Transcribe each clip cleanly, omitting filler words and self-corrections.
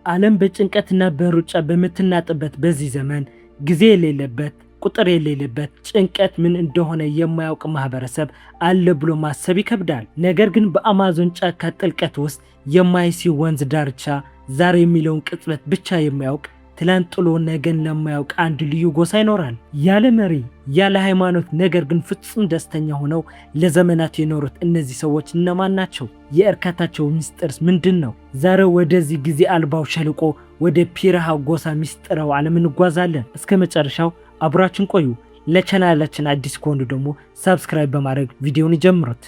ዓለም በጭንቀትና በሩጫ በምትናጥበት በዚህ ዘመን ጊዜ የሌለበት፣ ቁጥር የሌለበት፣ ጭንቀት ምን እንደሆነ የማያውቅ ማህበረሰብ አለ ብሎ ማሰብ ይከብዳል። ነገር ግን በአማዞን ጫካ ጥልቀት ውስጥ የማይሲ ወንዝ ዳርቻ ዛሬ የሚለውን ቅጽበት ብቻ የሚያውቅ፣ ትላንት ጥሎ ነገን ለማያውቅ አንድ ልዩ ጎሳ ይኖራል። ያለ መሪ፣ ያለ ሃይማኖት፣ ነገር ግን ፍጹም ደስተኛ ሆነው ለዘመናት የኖሩት እነዚህ ሰዎች እነማን ናቸው? የእርካታቸው ምስጢርስ ምንድን ነው? ዛሬ ወደዚህ ጊዜ አልባው ሸለቆ፣ ወደ ፒራሃ ጎሳ ምስጢራዊ ዓለም እንጓዛለን። እስከ መጨረሻው አብራችን ቆዩ። ለቻናላችን አዲስ ከሆኑ ደግሞ subscribe በማድረግ ቪዲዮውን ይጀምሩት።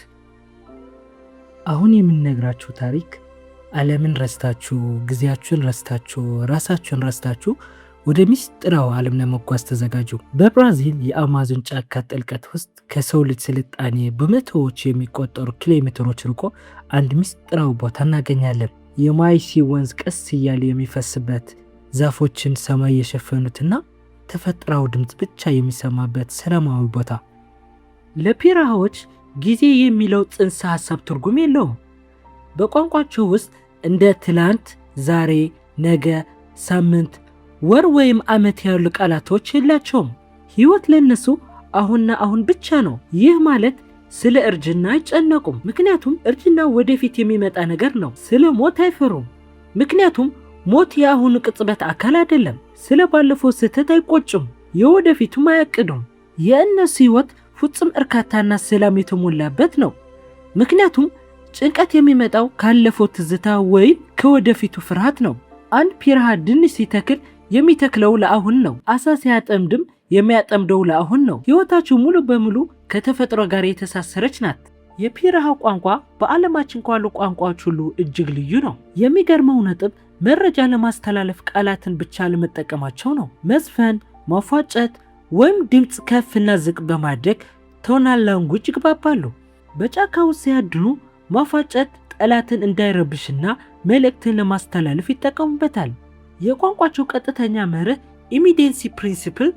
አሁን የምንነግራችሁ ታሪክ ዓለምን ረስታችሁ፣ ጊዜያችሁን ረስታችሁ፣ ራሳችሁን ረስታችሁ ወደ ሚስጥራዊ ዓለም ለመጓዝ ተዘጋጁ። በብራዚል የአማዞን ጫካ ጥልቀት ውስጥ ከሰው ልጅ ስልጣኔ በመቶዎች የሚቆጠሩ ኪሎ ሜትሮች ርቆ አንድ ሚስጥራዊ ቦታ እናገኛለን። የማይሲ ወንዝ ቀስ እያለ የሚፈስበት፣ ዛፎችን ሰማይ የሸፈኑትና ተፈጥሯዊ ድምፅ ብቻ የሚሰማበት ሰላማዊ ቦታ። ለፒራሃዎች ጊዜ የሚለው ጽንሰ ሐሳብ ትርጉም የለውም። በቋንቋቸው ውስጥ እንደ ትላንት፣ ዛሬ፣ ነገ፣ ሳምንት፣ ወር ወይም ዓመት ያሉ ቃላቶች የላቸውም። ሕይወት ለእነሱ አሁንና አሁን ብቻ ነው። ይህ ማለት ስለ እርጅና አይጨነቁም፣ ምክንያቱም እርጅና ወደፊት የሚመጣ ነገር ነው። ስለ ሞት አይፈሩም፣ ምክንያቱም ሞት የአሁኑ ቅጽበት አካል አይደለም። ስለ ባለፈው ስህተት አይቆጩም፣ የወደፊቱም አያቅዱም። የእነሱ ሕይወት ፍጹም እርካታና ሰላም የተሞላበት ነው። ምክንያቱም ጭንቀት የሚመጣው ካለፈው ትዝታ ወይም ከወደፊቱ ፍርሃት ነው። አንድ ፒራሃ ድንች ሲተክል የሚተክለው ለአሁን ነው። አሳ ሲያጠምድም የሚያጠምደው ለአሁን ነው። ሕይወታቸው ሙሉ በሙሉ ከተፈጥሮ ጋር የተሳሰረች ናት። የፒራሃ ቋንቋ በዓለማችን ካሉ ቋንቋዎች ሁሉ እጅግ ልዩ ነው። የሚገርመው ነጥብ መረጃ ለማስተላለፍ ቃላትን ብቻ ለመጠቀማቸው ነው። መዝፈን፣ ማፏጨት ወይም ድምፅ ከፍና ዝቅ በማድረግ tonal language ይግባባሉ። በጫካ ውስጥ ሲያድኑ ማፏጨት ጠላትን እንዳይረብሽና መልእክትን ለማስተላለፍ ይጠቀሙበታል። የቋንቋቸው ቀጥተኛ መርህ immediacy principle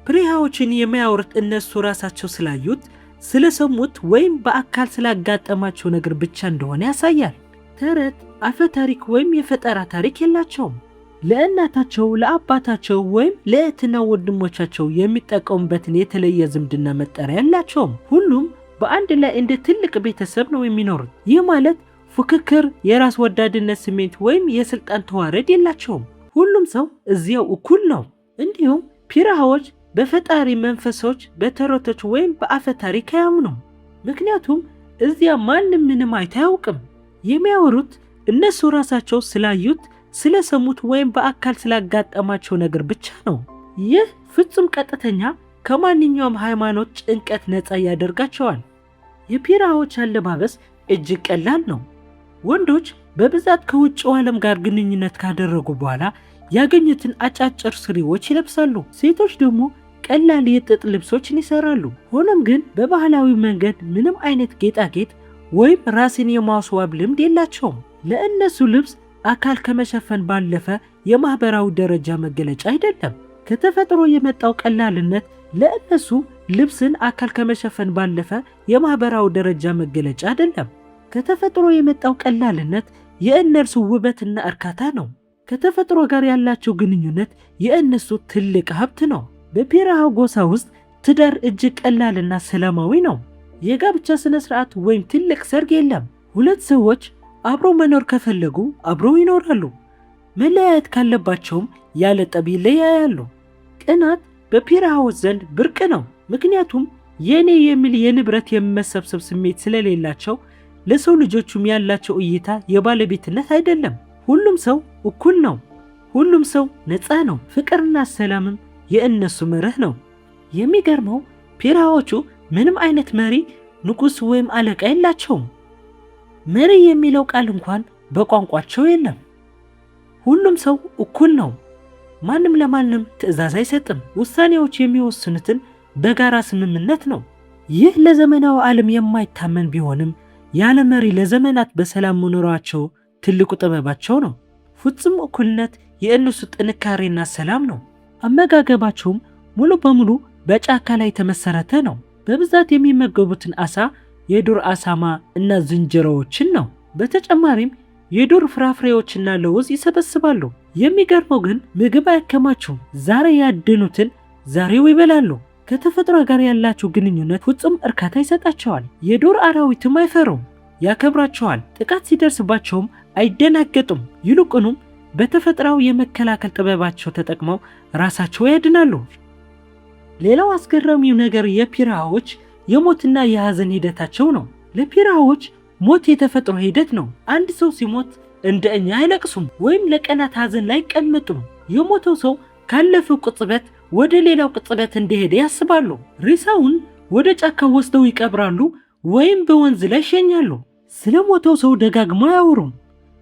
ፒራሃዎችን የሚያወሩት እነሱ ራሳቸው ስላዩት፣ ስለሰሙት ወይም በአካል ስላጋጠማቸው ነገር ብቻ እንደሆነ ያሳያል። ተረት፣ አፈ ታሪክ ወይም የፈጠራ ታሪክ የላቸውም። ለእናታቸው፣ ለአባታቸው ወይም ለእህትና ወንድሞቻቸው የሚጠቀሙበትን የተለየ ዝምድና መጠሪያ የላቸውም። ሁሉም በአንድ ላይ እንደ ትልቅ ቤተሰብ ነው የሚኖሩት። ይህ ማለት ፉክክር፣ የራስ ወዳድነት ስሜት ወይም የስልጣን ተዋረድ የላቸውም። ሁሉም ሰው እዚያው እኩል ነው። እንዲሁም ፒራሃዎች በፈጣሪ መንፈሶች፣ በተረቶች ወይም በአፈ ታሪክ አያምኑም። ምክንያቱም እዚያ ማንም ምንም አይቶ አያውቅም። የሚያወሩት እነሱ ራሳቸው ስላዩት፣ ስለሰሙት ወይም በአካል ስላጋጠማቸው ነገር ብቻ ነው። ይህ ፍጹም ቀጥተኛ ከማንኛውም ሃይማኖት ጭንቀት ነፃ ያደርጋቸዋል። የፒራሃዎች አለባበስ እጅግ ቀላል ነው። ወንዶች በብዛት ከውጭው ዓለም ጋር ግንኙነት ካደረጉ በኋላ ያገኙትን አጫጭር ሱሪዎች ይለብሳሉ። ሴቶች ደግሞ ቀላል የጥጥ ልብሶችን ይሰራሉ። ሆኖም ግን በባህላዊ መንገድ ምንም አይነት ጌጣጌጥ ወይም ራስን የማስዋብ ልምድ የላቸውም። ለእነሱ ልብስ አካል ከመሸፈን ባለፈ የማህበራዊ ደረጃ መገለጫ አይደለም። ከተፈጥሮ የመጣው ቀላልነት ለእነሱ ልብስን አካል ከመሸፈን ባለፈ የማህበራዊ ደረጃ መገለጫ አይደለም። ከተፈጥሮ የመጣው ቀላልነት የእነርሱ ውበትና እርካታ ነው። ከተፈጥሮ ጋር ያላቸው ግንኙነት የእነሱ ትልቅ ሀብት ነው። በፒራሃ ጎሳ ውስጥ ትዳር እጅግ ቀላልና ሰላማዊ ነው። የጋብቻ ስነ ስርዓት ወይም ትልቅ ሰርግ የለም። ሁለት ሰዎች አብረው መኖር ከፈለጉ አብረው ይኖራሉ። መለያየት ካለባቸውም ያለ ጠብ ይለያያሉ። ቅናት በፒራሃዎች ዘንድ ብርቅ ነው። ምክንያቱም የኔ የሚል የንብረት የመሰብሰብ ስሜት ስለሌላቸው ለሰው ልጆቹም ያላቸው እይታ የባለቤትነት አይደለም። ሁሉም ሰው እኩል ነው። ሁሉም ሰው ነፃ ነው። ፍቅርና ሰላምም የእነሱ መርህ ነው። የሚገርመው ፒራሃዎቹ ምንም አይነት መሪ፣ ንጉሥ ወይም አለቃ የላቸውም። መሪ የሚለው ቃል እንኳን በቋንቋቸው የለም። ሁሉም ሰው እኩል ነው። ማንም ለማንም ትዕዛዝ አይሰጥም። ውሳኔዎች የሚወስኑትን በጋራ ስምምነት ነው። ይህ ለዘመናዊ ዓለም የማይታመን ቢሆንም ያለ መሪ ለዘመናት በሰላም መኖራቸው ትልቁ ጥበባቸው ነው። ፍጹም እኩልነት የእነሱ ጥንካሬና ሰላም ነው። አመጋገባቸውም ሙሉ በሙሉ በጫካ ላይ የተመሰረተ ነው። በብዛት የሚመገቡትን አሳ፣ የዱር አሳማ እና ዝንጀሮዎችን ነው። በተጨማሪም የዱር ፍራፍሬዎችና ለውዝ ይሰበስባሉ። የሚገርመው ግን ምግብ አያከማቹም። ዛሬ ያደኑትን ዛሬው ይበላሉ። ከተፈጥሮ ጋር ያላቸው ግንኙነት ፍጹም እርካታ ይሰጣቸዋል። የዱር አራዊትም አይፈሩም፣ ያከብራቸዋል። ጥቃት ሲደርስባቸውም አይደናገጡም። ይልቁንም በተፈጥሯዊ የመከላከል ጥበባቸው ተጠቅመው ራሳቸው ያድናሉ። ሌላው አስገራሚው ነገር የፒራዎች የሞትና የሐዘን ሂደታቸው ነው። ለፒራዎች ሞት የተፈጥሮ ሂደት ነው። አንድ ሰው ሲሞት እንደ እኛ አይለቅሱም ወይም ለቀናት ሐዘን ላይ አይቀመጡም። የሞተው ሰው ካለፈው ቅጽበት ወደ ሌላው ቅጽበት እንደሄደ ያስባሉ። ሬሳውን ወደ ጫካ ወስደው ይቀብራሉ ወይም በወንዝ ላይ ይሸኛሉ። ስለ ሞተው ሰው ደጋግመው አያወሩም።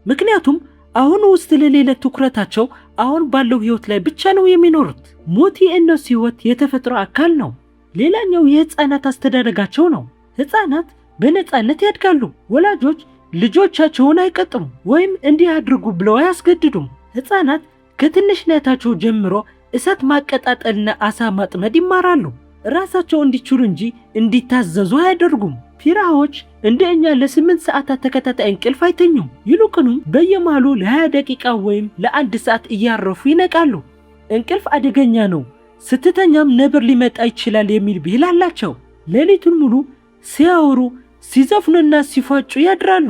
ምክንያቱም አሁን ውስጥ ለሌለ ትኩረታቸው አሁን ባለው ህይወት ላይ ብቻ ነው የሚኖሩት። ሞት የእነሱ ህይወት የተፈጥሮ አካል ነው። ሌላኛው የህፃናት አስተዳደጋቸው ነው። ህፃናት በነፃነት ያድጋሉ። ወላጆች ልጆቻቸውን አይቀጥሙም ወይም እንዲህ አድርጉ ብለው አያስገድዱም። ህፃናት ከትንሽነታቸው ጀምሮ እሳት ማቀጣጠልና አሳ ማጥመድ ይማራሉ። ራሳቸው እንዲችሉ እንጂ እንዲታዘዙ አያደርጉም። ፒራዎች እንደ እኛ ለ8 ሰዓታት ተከታታይ እንቅልፍ አይተኙም። ይልቁንም በየመሃሉ ለ20 ደቂቃ ወይም ለ1 ሰዓት እያረፉ ይነቃሉ። እንቅልፍ አደገኛ ነው፣ ስትተኛም ነብር ሊመጣ ይችላል የሚል ብሂል አላቸው። ሌሊቱን ሙሉ ሲያወሩ፣ ሲዘፍኑና ሲፏጩ ያድራሉ።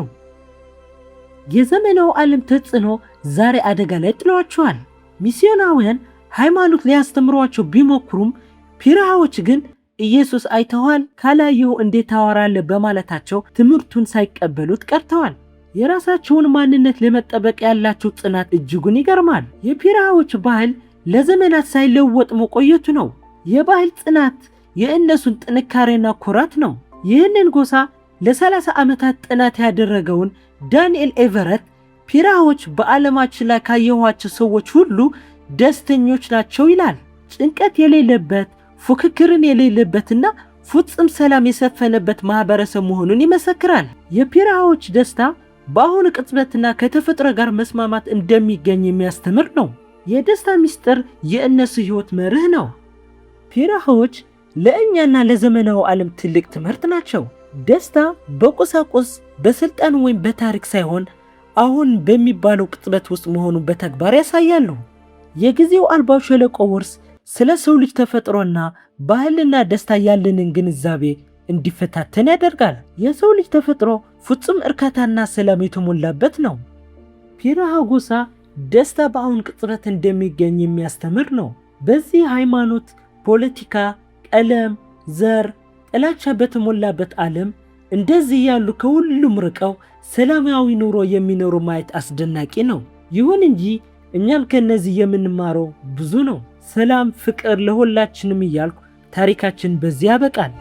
የዘመናዊ ዓለም ተጽዕኖ ዛሬ አደጋ ላይ ጥለዋቸዋል። ሚስዮናውያን ሃይማኖት ሊያስተምሯቸው ቢሞክሩም ፒራዎች ግን ኢየሱስ አይተዋል፣ ካላየሁ እንዴት ታወራለህ በማለታቸው ትምህርቱን ሳይቀበሉት ቀርተዋል። የራሳቸውን ማንነት ለመጠበቅ ያላቸው ጽናት እጅጉን ይገርማል። የፒራዎች ባህል ለዘመናት ሳይለወጥ መቆየቱ ነው። የባህል ጽናት የእነሱን ጥንካሬና ኩራት ነው። ይህንን ጎሳ ለ30 ዓመታት ጥናት ያደረገውን ዳንኤል ኤቨረት ፒራዎች በዓለማችን ላይ ካየኋቸው ሰዎች ሁሉ ደስተኞች ናቸው ይላል። ጭንቀት የሌለበት፣ ፉክክርን የሌለበትና ፍጹም ሰላም የሰፈነበት ማህበረሰብ መሆኑን ይመሰክራል። የፒራዎች ደስታ በአሁኑ ቅጽበትና ከተፈጥሮ ጋር መስማማት እንደሚገኝ የሚያስተምር ነው። የደስታ ምስጢር የእነሱ ሕይወት መርህ ነው። ፒራዎች ለእኛና ለዘመናዊ ዓለም ትልቅ ትምህርት ናቸው። ደስታ በቁሳቁስ፣ በስልጣን ወይም በታሪክ ሳይሆን አሁን በሚባለው ቅጽበት ውስጥ መሆኑን በተግባር ያሳያሉ። የጊዜው አልባው ሸለቆ ውርስ ስለ ሰው ልጅ ተፈጥሮና ባህልና ደስታ ያለንን ግንዛቤ እንዲፈታተን ያደርጋል። የሰው ልጅ ተፈጥሮ ፍጹም እርካታና ሰላም የተሞላበት ነው። ፒራሃ ጎሳ ደስታ በአሁን ቅጽበት እንደሚገኝ የሚያስተምር ነው። በዚህ ሃይማኖት፣ ፖለቲካ፣ ቀለም፣ ዘር፣ ጥላቻ በተሞላበት ዓለም እንደዚህ ያሉ ከሁሉም ርቀው ሰላማዊ ኑሮ የሚኖሩ ማየት አስደናቂ ነው። ይሁን እንጂ እኛም ከነዚህ የምንማረው ብዙ ነው። ሰላም፣ ፍቅር ለሁላችንም እያልኩ ታሪካችን በዚህ ያበቃል።